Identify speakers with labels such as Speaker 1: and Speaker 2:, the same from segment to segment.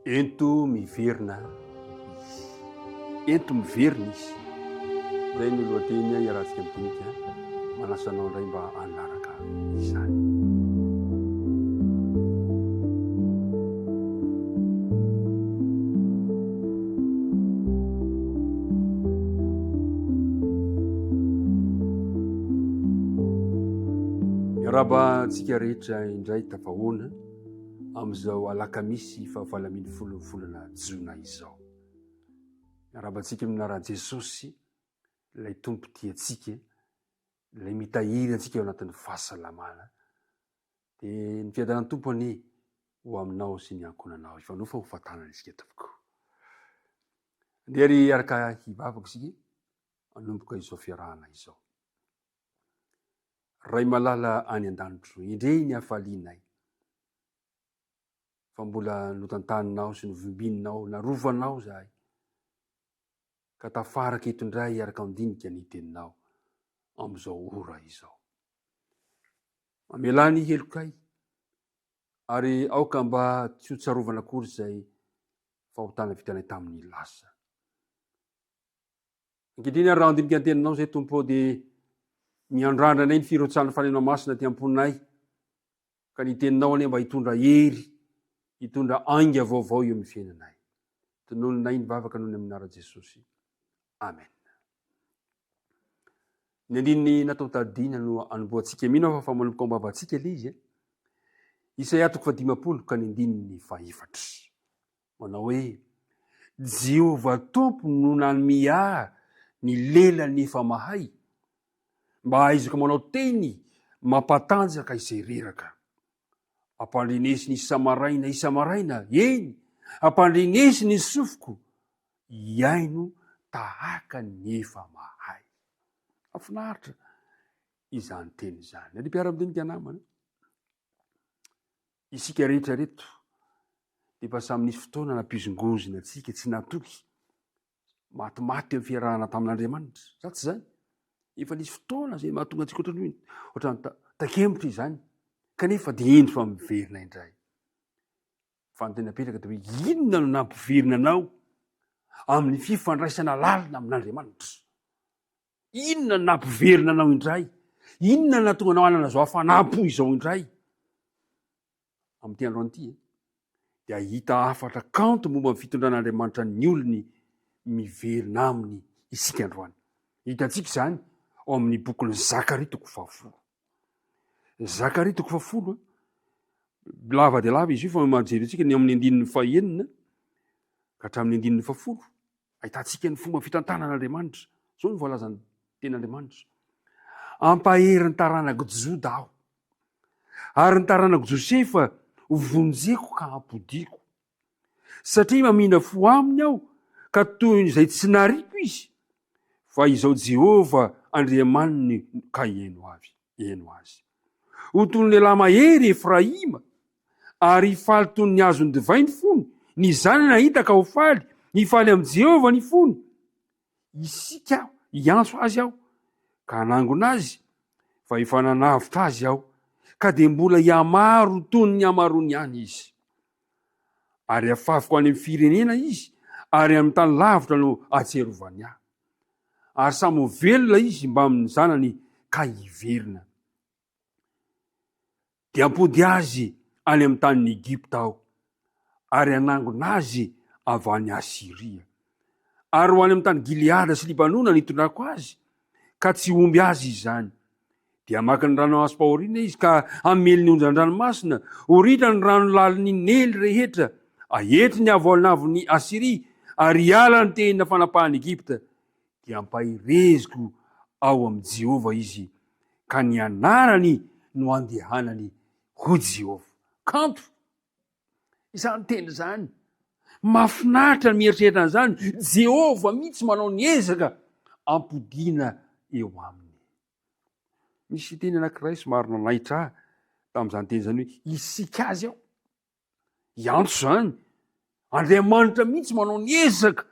Speaker 1: Ento miverina izy. Ento miverina izy. Izay no lohateny iarahantsika midinika. Manasa anao indray mba hanaraka izany. Miarahaba antsika rehetra indray tafahoana amin'izao alakamisy faha 18 ny volana jona izao. Miarahaba antsika amin'ny anaran'i Jesosy, ilay Tompo tia antsika, ilay mitahiry antsika ao anatin'ny fahasalamana. Dia ny fiadanan'ny Tompo anie ho aminao sy ny ankohonanao. Hifanofa ho fatanana isika tompoko. Andeha ary hiaraka hivavaka isika hanomboka izao fiarahana izao. Ray malala any an-danitro, endrey ny hafalianay fa mbola notantaninao sy novimbininao, narovanao izahay, ka tafaraka eto indray hiaraka handinika ny teninao amin'izao ora izao. Mamelà ny helokay, ary aoka mba tsy ho tsarovana akory izay fahotana vitanay tamin'ny lasa. Ankehitriny ary raha handinika ny teninao izay Tompo dia miandrandra anay ny firotsahan'ny Fanahinao Masina aty am-ponay ka ny teninao anie mba hitondra hery, hitondra ainga vaovao eo amin'ny fiainanay. Tonononay ny vavaka noho ny amin'ny anaran'i Jesosy. Amen. Ny andininy natao tadidina no anombohantsika. Mino aho fa manomboka ao am-bavantsika ilay izy. Eh? Isaia toko faha-50 ka ny andininy fahefatra. Manao hoe, Jehovah Tompo no nanome ahy ny lelany efa mahay, mba hahaizako manao teny mampatanjaka izay reraka. Ampandrenesiny isa-maraina isa-maraina, eny, ampandrenesiny ny sofiko, hihaino tahaka ny efa mahay. Mahafinaritra izany teny izany. Ry mpiara-midinika namana, isika rehetra reto dia efa samy nisy fotoana nampihozongozona antsika, tsy natoky, matimaty teo amin'ny fiarahana tamin'Andriamanitra. Sa tsy izany? Efa nisy fotoana izay mahatonga antsika ohatran'ny hoe ohatran'ny takemotra izany, kanefa dia indro fa miverina indray. Fa ny tena apetraka dia hoe inona no nampiverina anao amin'ny fifandraisana lalina amin'Andriamanitra? Inona no nampiverina anao indray? Inona no nahatonga anao hanana izao hafanam-po izao indray? Amin'ity androany ity eh, dia hahita hafatra kanto momba ny fitondran'Andriamanitra ny olony miverina aminy isika androany. Hitantsika izany ao amin'ny bokin'i Zakaria toko fahafolo. Zakaria toko fahafolo, eh, lava dia lava izy io fa mahajery antsika ny amin'ny andininy fahenina ka hatramin'ny andininy fahafolo. Ahitantsika ny fomba fitantanan'Andriamanitra. Izao no voalazan'ny tenin'Andriamanitra. Ampahery ny taranak'i Joda aho, ary ny taranak'i Josefa hovonjeko ka hampodiako. Satria mamindra fo aminy aho, ka toy izay tsy nariako izy, fa izao Jehovah Andriamaniny ka heno avy, heno azy. Ho toy ny lehilahy mahery Efraima, ary hifaly toy ny azon'ny divay ny fony, ny zanany hahita ka ho faly, hifaly amin'i Jehovah ny fony. Isika aho, hiantso azy aho, ka hanangona azy, fa efa nanavotra azy aho, ka dia mbola hihamaro toy ny hamaroany ihany izy. Ary hafafiko any amin'ny firenena izy, ary amin'ny tany lavitra no hahatsiarovany ahy. Ary samy ho velona izy mbamin'ny zanany ka hiverina. Dia hampody azy any amin'ny tanin'i Egypta aho, ary hanangona azy avy any Asyria. Ary ho any amin'ny tany Gileada sy Libanona no hitondrako azy, ka tsy homby azy izany. Dia hamaky ny rano azom-pahoriana izy, ka hamely ny onjan-dranomasina, ho ritra ny rano lalin'i Neily rehetra, haetry ny havoanavon'i Asyria, ary hiala ny tehina fanapahan'i Egypta. Dia ampahereziko ao amin'i Jehovah izy, ka ny anarany no andehanany, hoy Jehovah. Kanto izany teny izany. Mahafinaritra ny mieritreritra an'izany. Jehovah mihitsy manao ny ezaka ampodiana eo aminy. Misy teny anankiray somary nanaitra ahy tamin'izany teny izany hoe isika azy aho. Hiantso izany. Andriamanitra mihitsy manao ny ezaka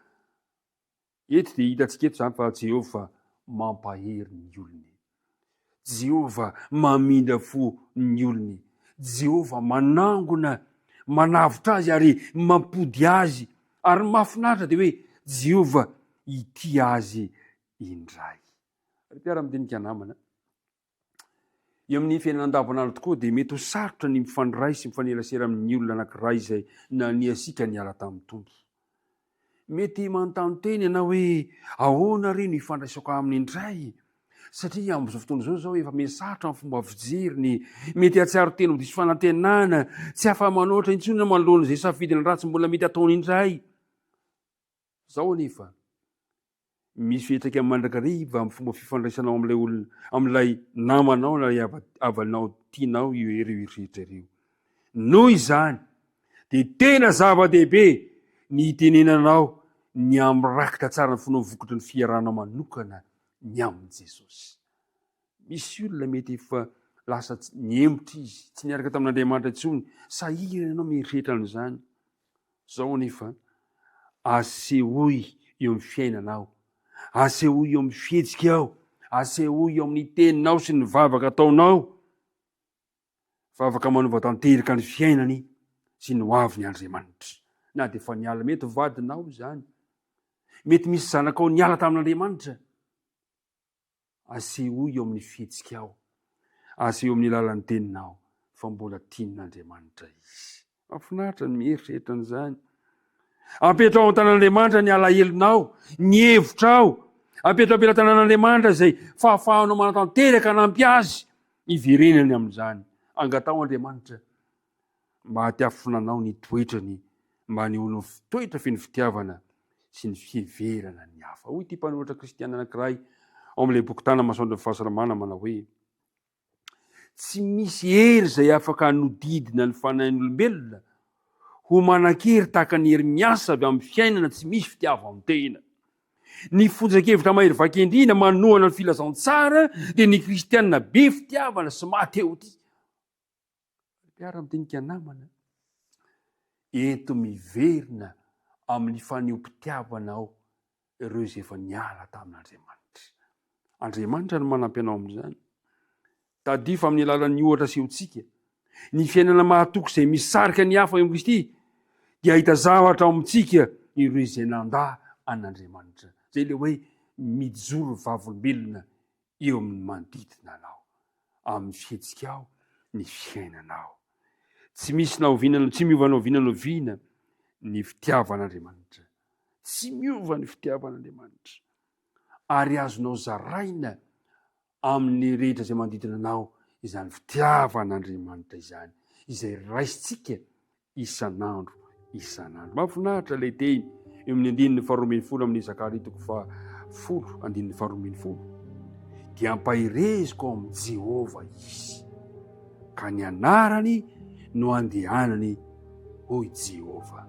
Speaker 1: Eto dia hitantsika eto izany fa Jehovah mampahery ny olony. Jehovah mamindra fo ny olony. Jehovah manangona. manavotra azy ary mampody azy. Ary ny mahafinaritra dia hoe Jehovah hitia azy indray. Ry mpiara-midinika namana, eo amin'ny fiainana andavanandro tokoa dia mety ho sarotra ny mifandray sy mifanerasera amin'ny olona anankiray izay naniasika niala tamin'ny Tompo. Mety manontany tena ianao hoe ahoana re no ifandraisako aminy indray? Satria amin'izao fotoana izao izao efa miha-sarotra ny fomba fijeriny, mety hahatsiaro tena ho diso fanantenana, tsy afa-manoatra intsony ianao manoloana izay safidiny ratsy mbola mety hataony indray. Izao anefa, misy fiantraikany mandrakariva amin'ny fomba fifandraisanao amin'ilay olona, amin'ilay namanao na ilay havanao tianao ireo eritreritra ireo. Noho izany, dia tena zava-dehibe ny hitenenanao ny amin'ny rakitra tsara ny finoan'ny vokatry ny fiarahanao manokana ny amin'i Jesosy. Misy olona mety efa lasa nihemotra izy, tsy niaraka tamin'Andriamanitra intsony, sahirana ianao mieritreritra an'izany. Izao anefa, asehoy eo amin'ny fiainanao, asehoy eo amin'ny fihetsikao, asehoy eo amin'ny teninao sy ny vavaka ataonao fa afaka manova tanteraka ny fiainany sy ny hoaviny Andriamanitra. Na dia efa niala mety vadinao izany, mety misy zanakao niala tamin'Andriamanitra, Asehoy eo amin'ny fihetsikao, asehoy amin'ny alalan'ny teninao fa mbola tian'Andriamanitra izy. Mahafinaritra ny mieritreritra an'izany. Apetraho an-tanan'Andriamanitra ny alahelonao, ny hevitrao. Apetraho am-pelatanan'Andriamanitra izay fahafahanao manatanteraka hanampy azy hiverenany amin'izany. Angataho Andriamanitra mba hahatiafina anao ny toetrany, mba hanehoanao toetra feno fitiavana sy ny fiheverana ny hafa. Hoy ity mpanoratra kristiana anankiray ao amin'ilay boky Tana Masoandron'ny Fahasalamana manao hoe, Tsy misy hery izay afaka hanodidina ny fanahin'olombelona ho manan-kery tahaka ny hery miasa avy amin'ny fiainana tsy misy fitiavan-tena. Ny fonjan-kevitra mahery vaika indrindra manohana ny filazantsara dia ny kristiana be fitiavana sy maha-te-ho tia. Mpiara-midinika namana, ento miverina amin'ny fanehoam-pitiavanao ireo izay efa niala tamin'Andriamanitra. Andriamanitra no manampy anao amin'izany. Tadidio fa amin'ny alalan'ny ohatra asehontsika, ny fiainana mahatoky izay misarika ny hafa eo amin'i Kristy dia hahita zavatra ao amintsika ireo izay nandà an'Andriamanitra. Izay ilay hoe mijoro vavolombelona eo amin'ny manodidina anao, amin'ny fihetsikao, ny fiainanao. Tsy misy na oviana, tsy miova na oviana na oviana ny fitiavan'Andriamanitra. Tsy miova ny fitiavan'Andriamanitra. Ary azonao zaraina amin'ny rehetra izay manodidina anao izany fitiavan'Andriamanitra izany, izay raisintsika isan'andro isan'andro. Mahafinaritra ilay teny eo amin'ny andininy faharoa ambin'ny folo amin'ny Zakaria toko fahafolo andininy faharoa ambin'ny folo. Dia ampahereziko ao amin'i Jehovah izy, ka ny anarany no andehanany, hoy Jehovah.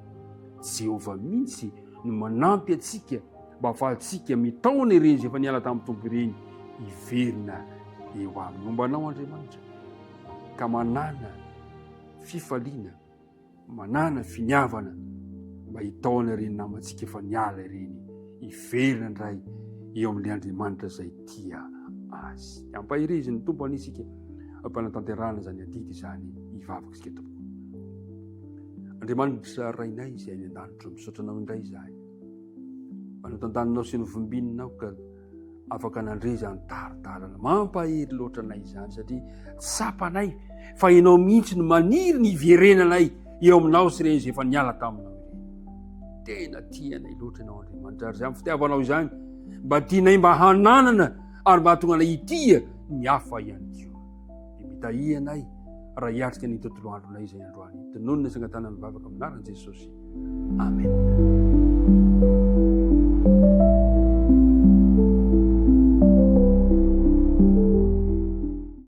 Speaker 1: Jehovah mihitsy no manampy antsika mba hahafahantsika mitaona ireny izay efa niala tamin'ny Tompo ireny hiverina eo aminy. Momba anao Andriamanitra ka manana fifaliana, manàna finiavana mba hitaona ireny namantsika efa niala ireny hiverina indray eo amin'ilay Andriamanitra izay tia azy. Ampaherezin'ny Tompo anie isika ampanatanterahana izany adidy izany hivavaka isika tompoko. Andriamanitra Rainay izay any an-danitra, misaotra anao indray izahay. Manotantaninao sy novimbininao ka afaka nandre izany tari-dalana mampahery loatra anay izany satria tsapanay fa ianao mihitsy no maniry ny hiverenanay eo aminao sy ireny izay efa niala taminao ireny. Tena tianay loatra ianao Andriamanitra ary izany fitiavanao izany mba tianay mba hananana ary mba hahatonga anay hitia ny hafa ihany koa. Dia mitahia anay raha hiatrika ny tontolo andronay izay androany. Tononina sy angatahana ny vavaka amin'ny anaran'i Jesosy. Amen.